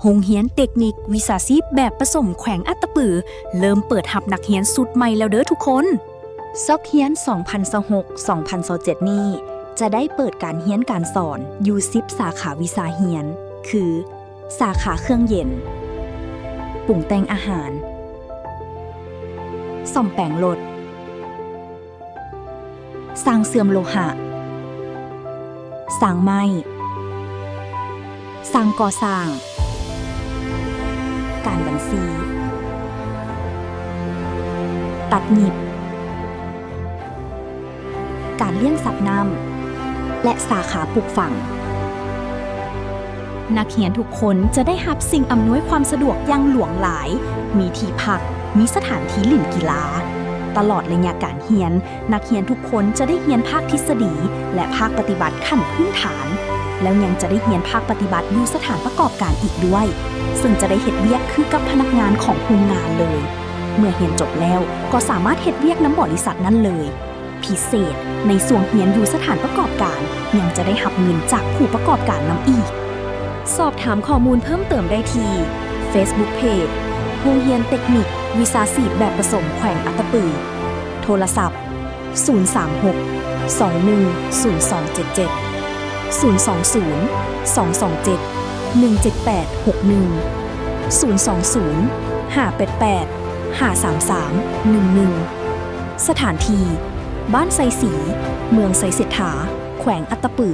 ໂຮງຮຽນເຕັກນິກວິຊາຊີບແບບປະສົມແຂວງອັດຕະປື ເລີ່ມເປີດຮັບນັກຮຽນຊຸດໃໝ່ແລ້ວເດີທຸກຄົນ. ສອກຮຽນສອງພັນຊາວຫົກ ສອງພັນຊາວເຈັດນີ້ ຈະໄດ້ເປີດການຮຽນການສອນຢູ່ສິບສາຂາວິຊາຮຽນ ຄື ສາຂາເຄື່ອງເຢັນ, ປຸງແຕ່ງອາຫານ, ສ້ອມແປງລົດ, ຊ່າງເຊື່ອມໂລຫະ, ຊ່າງໄມ້, ຊ່າງກໍ່ສ້າງ, ການບັນຊີ, ຕັດຫຍິບ, ການລ້ຽງສັດນ້ຳ ແລະ ສາຂາປູກຝັງ. ນັກຮຽນທຸກຄົນຈະໄດ້ຮັບສິ່ງອຳນວຍຄວາມສະດວກຢ່າງຫຼວງຫຼາຍ, ມີທີ່ພັກ, ມີສະຖານທີ່ຫຼິ້ນກິລາ. ຕະຫຼອດໄລຍະການຮຽນ, ນັກຮຽນທຸກຄົນຈະໄດ້ຮຽນພາກທິດສະດີ ແລະ ພາກປະຕິບັດຂັ້ນພື້ນຖານ, ແລ້ວຍັງຈະໄດ້ຮຽນພາກປະຕິບັດຢູ່ສະຖານປະກອບການອີກດ້ວຍ, ເຊິ່ງຈະໄດ້ເຮັດວຽກຄືກັບພະນັກງານຂອງໂຮງງານເລີຍ. ເມື່ອຮຽນຈົບແລ້ວ ກໍສາມາດເຮັດວຽກນຳບໍລິສັດນັ້ນເລີຍ. ພິເສດ, ໃນຊ່ວງຮຽນຢູ່ສະຖານປະກອບການ ຍັງຈະໄດ້ຮັບເງິນຈາກຜູ້ປະກອບການນຳອີກ. ສອບຖາມຂໍ້ມູນເພີ່ມເຕີມໄດ້ທີ່ Facebook Page ໂຮງຮຽນເຕັກນິກວິຊາຊີບແບບປະສົມແຂວງອັດຕະປື, ໂທລະສັບ ສູນສາມຫົກ ສອງໜຶ່ງ ສູນສອງເຈັດເຈັດ, ສູນສອງສູນ ສອງສອງເຈັດ ໜຶ່ງເຈັດແປດຫົກໜຶ່ງ, ສູນສອງສູນ ຫ້າແປດແປດ ຫ້າສາມສາມໜຶ່ງໜຶ່ງ. ສະຖານທີ່ ບ້ານໄຊສີ, ເມືອງໄຊເສດຖາ, ແຂວງອັດຕະປື.